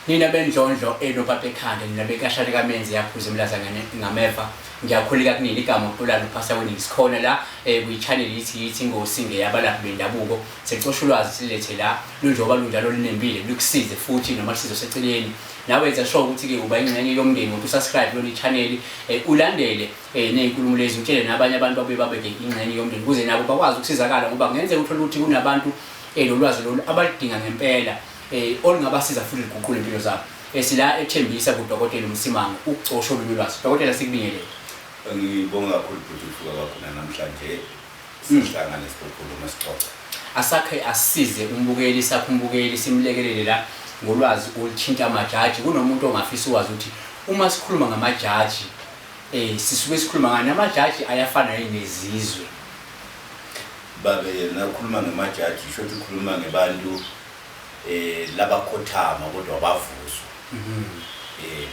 Nina bendlondlo enopapa ekhanda, nina bekashane kamenzi yaphuza emlaza ngameva, ngiyakhuleka kunina. Igama uXolani uphasa weningi. Sikhona la kwi-channel yithi yithi ingosi ngeyabalaphi bendabuko. Sicosha ulwazi silethe la lunjengoba lunjalo, lunembile, lukusize futhi noma lusizo seceleni. Nawe yenza sure ukuthi-ke uba ingxenye yomndeni ngokuthi usubscribe kuyona i-channel, ulandele ney'nkulumo lezi, utshele nabanye abantu babuye babeke ingxenye yomndeni ukuze nabo bakwazi ukusizakala, ngoba kungenzeka uthole ukuthi kunabantu lolwazi lolu abaludinga ngempela, olungabasiza futhi liguqule impilo zabo. Sila eThembisa kuDokotela uMsimango ukucosha olunye ulwazi. Dokotela, sikubingelele. Ngibonga kakhulu bhuti ukufika kwakho namhlanje, sihlangane, sizokhuluma, sixoxe. Asakhe asisize umbukeli, sakhe umbukeli, simlekelele la ngolwazi oluthinta amajaji. Kunomuntu ongafisa ukwazi ukuthi uma sikhuluma ngamajaji, sisuke sikhuluma ngani? Amajaji ayafana yini nezizwe? Babe, nakhuluma ngemajaji, sho ukuthi ukhuluma ngebantu labakhothama kodwa bavuswa,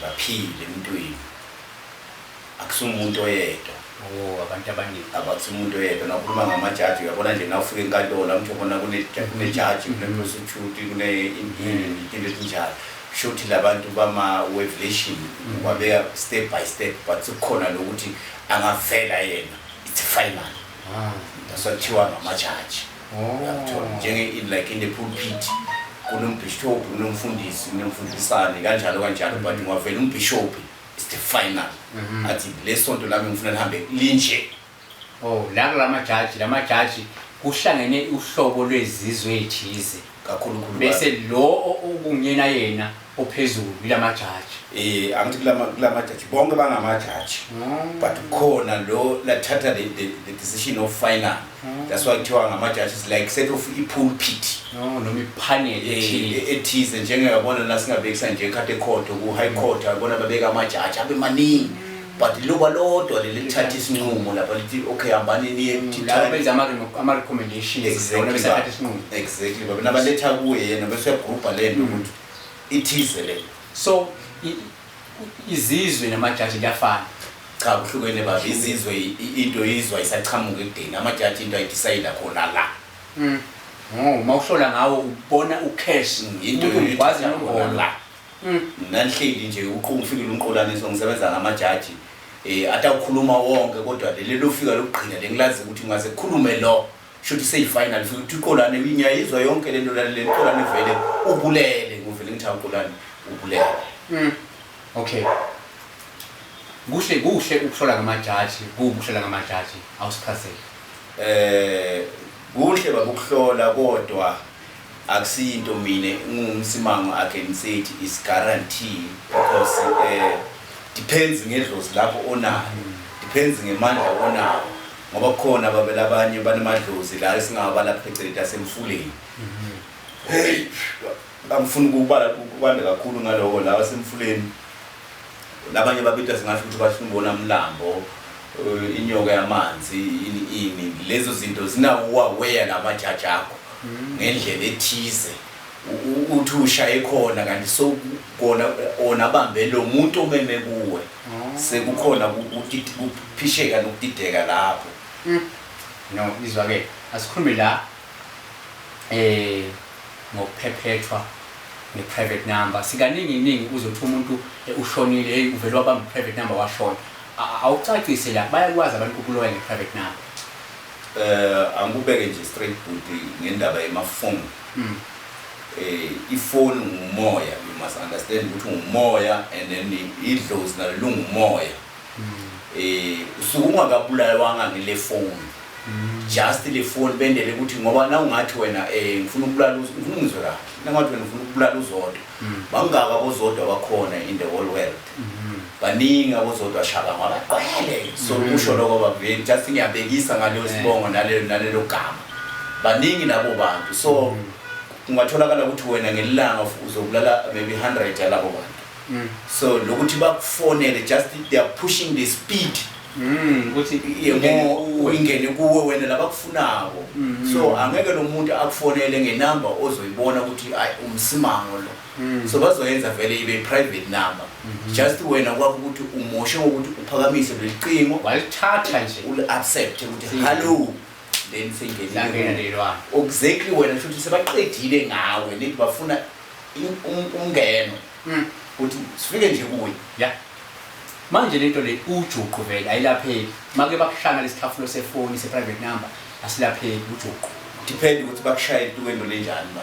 baphile emntwini. Akusumuntu oyedwa. Oh, abantu abaningi. Abakusumuntu oyedwa. Nakhuluma ngamajaji, uyabona nje nawufika enkantolo, amtsho bona kunejaji, kune-prosecute, kune into ezinjalo. Kusho ukuthi labantu bama-revelation ubabeka step by step, but sekukhona lokuthi angavela yena, it's final. That's why kuthiwa ngamajaji. Uyakuthola, njenge like in the pulpit kunombhishobhi, kunomfundisi, kunomfundisane, kanjalo kanjalo, but ungavela umbhishobhi, it's the final, athi le sonto lami ngifuna lihambe linje. Oh, la kulamajaji, lamajaji kuhlangene uhlobo lwezizwe ezithize. Kakhulu khulu. Bese lo okungiyena yena ophezulu kulamajaji. Angithi kulamajaji bonke bangamajaji, but khona lo lathatha the decision of final. That's why kuthiwa ngamajaji. It's like set of i-pulpit. Oh, noma ipanel ethile. Ethize, njengeyabona la singabekisa nje ekhathi ekhotho, ku-high court, yabona babeka amajaji abe maningi, but loba lodwa leli lithatha isinqumo lapha, lithi okay, hambani niye. Laba benza ama-recommendations, lona bese athatha isinqumo. Exactly baba, nabaletha kuye yena bese uyagrupa le nto ukuthi ithize le. So izizwe namajaji kuyafana? Cha, kuhlukene baba. Izizwe into izwa isachamuka ekudeni, amajaji into ayidecide khona la. Oh, uma uhlola ngawo ubona ucash. Into umuntu ugwazi oyithatha khona inombolo la. Nanihleli nje uqhunga ufikile umqolane, so ngisebenza ngamajaji, atawukhuluma wonke, kodwa leli lofika lokugcina lengilazi ukuthi ungaze kukhulume lo, shuthi seyi-final. Fika ukuthi uqolane, ngiyayizwa yonke lento lalele qolane, vele ubulele, ngivele ngithi awuqolane, ubulele. Okay, kuhle kuhle ukuhlola ngamajaji, kubi ukuhlola ngamajaji? Awusichazele. Kuhle baba ukuhlola, kodwa akusiyinto mina ngumsimango I can say it is guarantee, because depends ngedlozi lapho onalo, depends ngemandla onawo, ngoba kukhona babe labanye banemadlozi la esingawabala phecelezi asemfuleni. Hey, angifuni ukubala ukwanda kakhulu ngaloko. La asemfuleni labanye babita, singasho ukuthi bafuna ubona mlambo, inyoka yamanzi, ini ini, lezo zinto zinawo uwaweya lamajaji akho ngendlela ethize. Uthi ushaye khona, kanti sokona ona bambe lo muntu omeme kuwe, sekukhona kuphisheka nokudideka lapho. No, izwa ke, asikhulume la ngokuphephethwa nge-private number. Sikaningi ningi uzothi umuntu ushonile, hey, uvele wabamba i-private number washona. Awucacise la, bayakwazi abantu ukuloya nge-private number? Angikubeke nje straight bhuti ngendaba yemafoni. Ifoni ngumoya, you must understand ukuthi ngumoya, and then idlozi nalo lungumoya. Usuke ungakabulalwanga ngile phone, just le phone bendele ukuthi ngoba na ungathi wena ngifuna ukubulala, ngifuna ungizwe kahle, nangathi wena ufuna ukubulala uZodwa, bangaka abozodwa bakhona in the whole world? Baningi abozodwa shaba ngabaqwele. So kusho lokho baveli, just ngiyabekisa ngaleyo sibongo nalelo gama, baningi labo bantu. So kungatholakala ukuthi wena ngelanga uzobulala maybe 100 yalabo bantu. So lokuthi bakufonele, just they are pushing the speed Ukuthi ingene kuwe. Ingene kuwe wena labakufunako. So angeke lo muntu akufonele ngenamba ozoyibona ukuthi ayi, umsimango lo. So bazoyenza vele ibe private number, just wena kwakho ukuthi umoshe ngokuthi uphakamise lelicingo. Walithatha nje. Uli-accept ukuthi hello, then sengene. Langena lelwana. Exactly, wena shuthi sebaqedile ngawe, nithi bafuna umngeno. Ukuthi sifike nje kuye. Ya, manje lento le ujuqu vele ayilapheki. Make bakushaya lesikhafulo sefoni se-private number, asilapheki ujuqu. Depend ukuthi bakushaye into lenjani ba.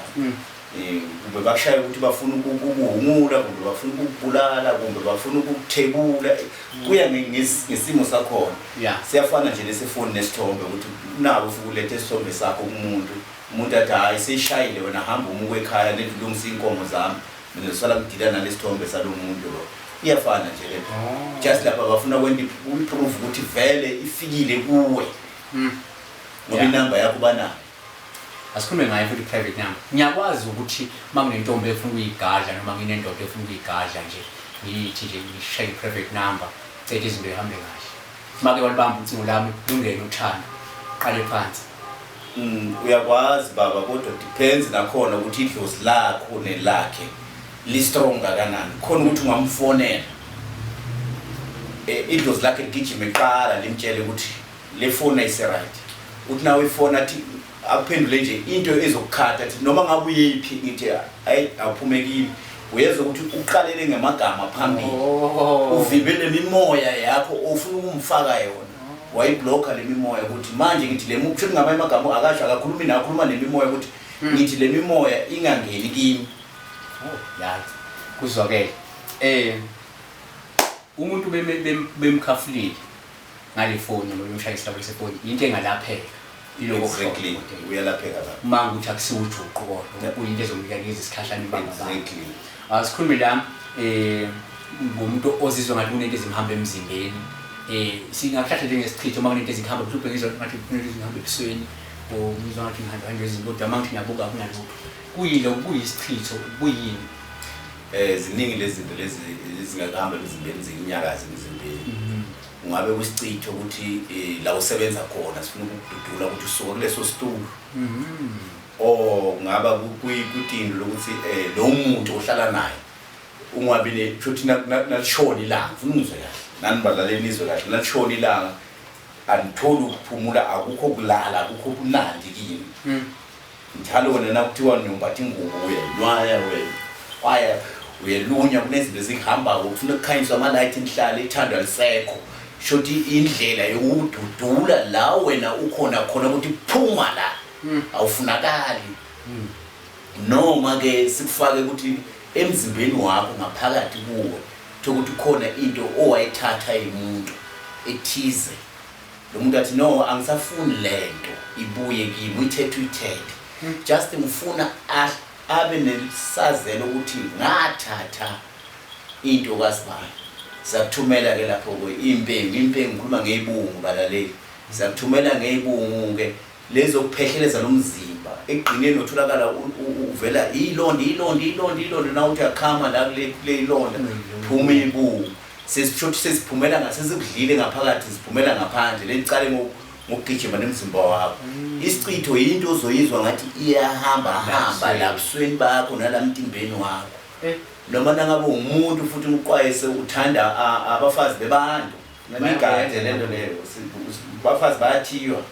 Kumbe bakushaya ukuthi bafuna ukukuhungula, kumbe bafuna ukukubulala, kumbe bafuna ukukuthebula, kuya ngesimo sakhona. Siyafana nje nesefoni nesithombe, ukuthi unako ufike ulethe isithombe sakho kumuntu, umuntu athi, "Hhayi, seyishayile, wena hamba umuke ekhaya, lendlulungisa iy'nkomo zami, mina zisala kudila nalesi thombe salo muntu lo." Iyafana nje lento. Just lapha bafuna kwenta i-proof ukuthi vele ifikile kuwe, ngoba inamba yakho banayo. Asikhulume ngayo futhi i-private number. Ngiyakwazi ukuthi uma nginentombi efuna ukuyigadla noma nginendoda efuna ukuyigadla nje, ngiyithi nje ngishaye i-private number, cede izinto ihambe kahle. Make walibamba ucingo lami, lungene uthando, qale phansi. Uyakwazi baba, kodwa depends nakhona ukuthi idlozi lakho nelakhe li-strong kangakanani. Khona ukuthi ungamfonela, idlozi lakhe ligijime kuqala, limtshele ukuthi le foni ayise-right. Uthi nawe ifoni, athi akuphendule nje into ezokukhatha, athi noma ngabe uyiphi, ngithi hayi, awuphume kimi. Uyezwa ukuthi uqalele ngamagama phambili, uvimbe nemimoya yakho ofuna ukumfaka yona, wayiblocka le mimoya, ukuthi manje ngithi le kusho ngamanye amagama akasho, akakhulumi nawe, akhuluma nemimoya ukuthi ngithi le mimoya ingangeni kimi. Oh, ya, kuzwakele. Umuntu bemkhafulile ngale foni noma bemshaya isihlabelo sefoni, into engalapheka iloko? Exactly, uyalapheka lapho. Uma ukuthi akusiwujuqu, kodwa kuyinto ezomnikeza isikhashana ibanga. Asikhulume la ngomuntu ozizwa ngathi kunento ezimhamba emzimbeni. Singakuhlatha njengesichitho uma kunento ezihamba, mhlawumbe ngizwa ngathi kunento ezihamba ebusweni, or ngizwa ngathi ngihamba kanje izinto, kodwa uma ngithi ngiyabuka akunalutho. Kuyilo kuyisichitho, kuyini? Ziningi lezi zinto lezi ezingahamba emzimbeni, zinyakaze emzimbeni. Ungabe kusichitho ukuthi la usebenza khona sifuna ukukududula ukuthi usuke kuleso situlo, or kungaba kutindo lokuthi lo muntu ohlala naye ungabi ne futhi nalishona ilanga, ufuna ungizwe kahle nani badlaleli, nizwe kahle, nalishona ilanga anitholi ukuphumula, akukho kulala, akukho bunandi kini. Njalo wena nakuthiwa niyombatha ingubo uyayinwaya, uyayinwaya, uyelunya, kunezinto ezihambako, kufuna ukukhanyiswa amalayithi, nihlale ithando alisekho. Shothi indlela yokududula la wena ukhona khona ukuthi phuma la, awufunakali. Noma ke sikufake ukuthi emzimbeni wakho ngaphakathi kuwe thokuthi khona into owayithatha imuntu ethize, lo muntu athi, "No, angisafuni lento ibuye kimi, uyithethe, uyithethe, just ngifuna abe nesazelo ukuthi ngathatha into kasibani." Siyakuthumela ke lapho ke impengu, impengu ngikhuluma ngeyibungu balaleli, siyakuthumela ngeyibungu ke lezo kuphehleleza lo mzimba, ekugcineni utholakala uvela ilonda, ilonda, ilonda, ilonda, na uthi akhama la kule ilonda, phuma ibungu. Sesisho sesiphumela ngasesikudlile ngaphakathi, siphumela ngaphandle, lelicale ngokugijima nemzimba wakho. Isichitho yinto ozoyizwa ngathi iyahamba hamba la busweni bakho nala mtimbeni wakho. Noma nangabe umuntu futhi uqwayise uthanda abafazi bebantu, nanigade lento leyo, abafazi bayathiywa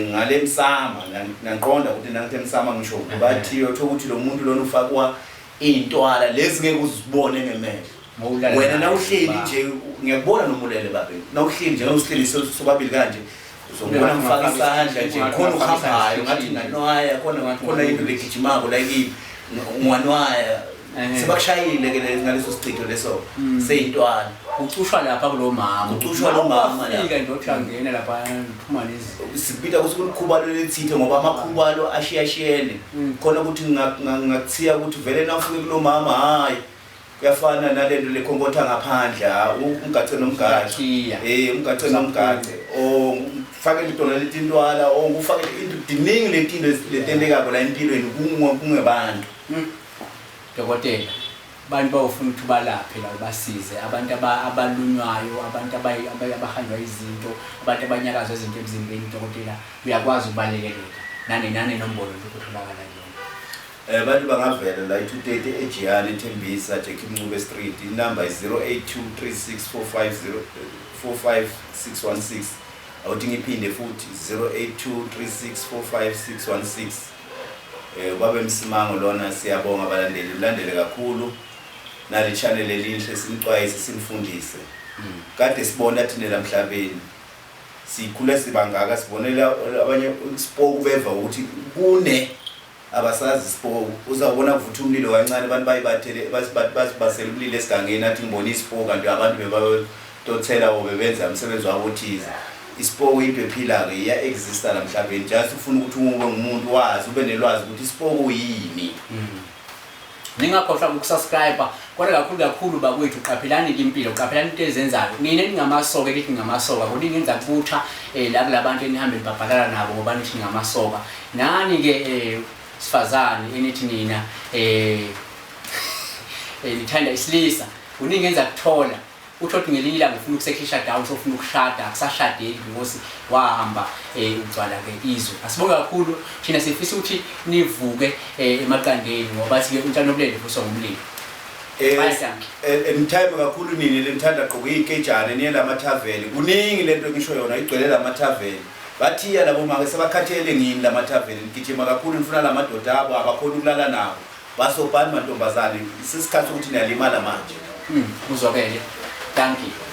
ngale msama, ngiyanqonda ukuthi nangithi emsama ngisho bayathiywa, uthola ukuthi lo muntu lona ufakwa iy'ntwala lezi ngeke uzibone ngemehlo. Mawulala wena naye, nawuhleli ba. Nje ngiyakubona nomulele babe, nawuhleli nje, nawusihleli sobabili kanje, uzongibona ngifaka isandla nje khona uhambayo ngathi nganwaya khona, khona into legijimako la kimi, ngiwanwaya. Sebakushayile ke ngaleso sichitho leso seyintwana. Ucushwa lapha kulo mama. Kucushwa lo mama la. Ufika nje uthi angena lapha, phuma nezinto. Sibita ukuthi kulikhubalo lethithe, ngoba amakhubalo ashiyashiyene. Khona ukuthi ngingakuthiya ukuthi vele nawufike kulo mama, hayi, kuyafana nalento lekhonkotha ngaphandle, ha, umgace nomgace. Uyakhiya. Umgace nomgace, or ngifakele itona letintwala, or ngufakele into, diningi letinto letentekako la empilweni kungebantu. Dokotela, abantu bawufuna ukuthi ubalaphe la, ubasize abantu abalunywayo, abantu abahanjwa izinto, abantu abanyakazwa izinto emzimbeni. Dokotela, uyakwazi ukubalekelela nanenombolo nje ukutholakala kuyona? Abantu bangavela la i-230 eJiyane, eThembisa, Jackie Mncube Street. Inamba is 082 45616. Awuthi ngiphinde futhi, 082 3645616. Babe Msimango lona, siyabonga abalandeli, mlandele kakhulu. Nale channel elinhle sinixwayise sinifundise. Kade sibona thina la mhlabeni. Sikhule sibangaka sibonela abanye isipoku beva ukuthi kune abasazi isipoku. Uzawubona kuvutha umlilo kancane abantu bayibathele basibasele umlilo esigangeni athi ngibona isipoku kanti abantu bebatothela or bebenza umsebenzi wabo othize. Isipoku into ephila-ke iya-exista la mhlabeni just ufuna ukuthi ube ngumuntu wazi ube nelwazi ukuthi isipoku yini. Ningakhohlwa ukusubscribe kodwa kakhulu kakhulu bakwethu qaphelani ke impilo qaphelani into ezenzayo nina ningamasoka elithi ningamasoka kuningi enza kubutha eh, la kulabantu enihambe nibhabhalala nabo ngoba nithi ningamasoka nani ke eh, sifazane enithi nina eh, eh nithanda isilisa kuningi enza kuthola Uthole ukuthi ngelinye ilanga ufuna ukusekhisha down sofuna ukushada akusashadeki because wahamba eh, ugcwala ke izwe. Asibonge kakhulu thina sifisa ukuthi nivuke eh, emaqandeni ngoba thi ke utshani obulele vuswa ngumlilo. Eh, eh, ngithemba kakhulu nini lenithanda gqoka iy'kejane niye lamathaveni kuningi lento engisho yona igcwele lamathaveni bathiya labo make sebakhathele ngini lamathaveni nigijima kakhulu nifuna lamadoda abo abakhona ukulala nabo Basobhani mantombazane, isesikhathi sokuthi niyalimala manje. Kuzwakele. Thank you.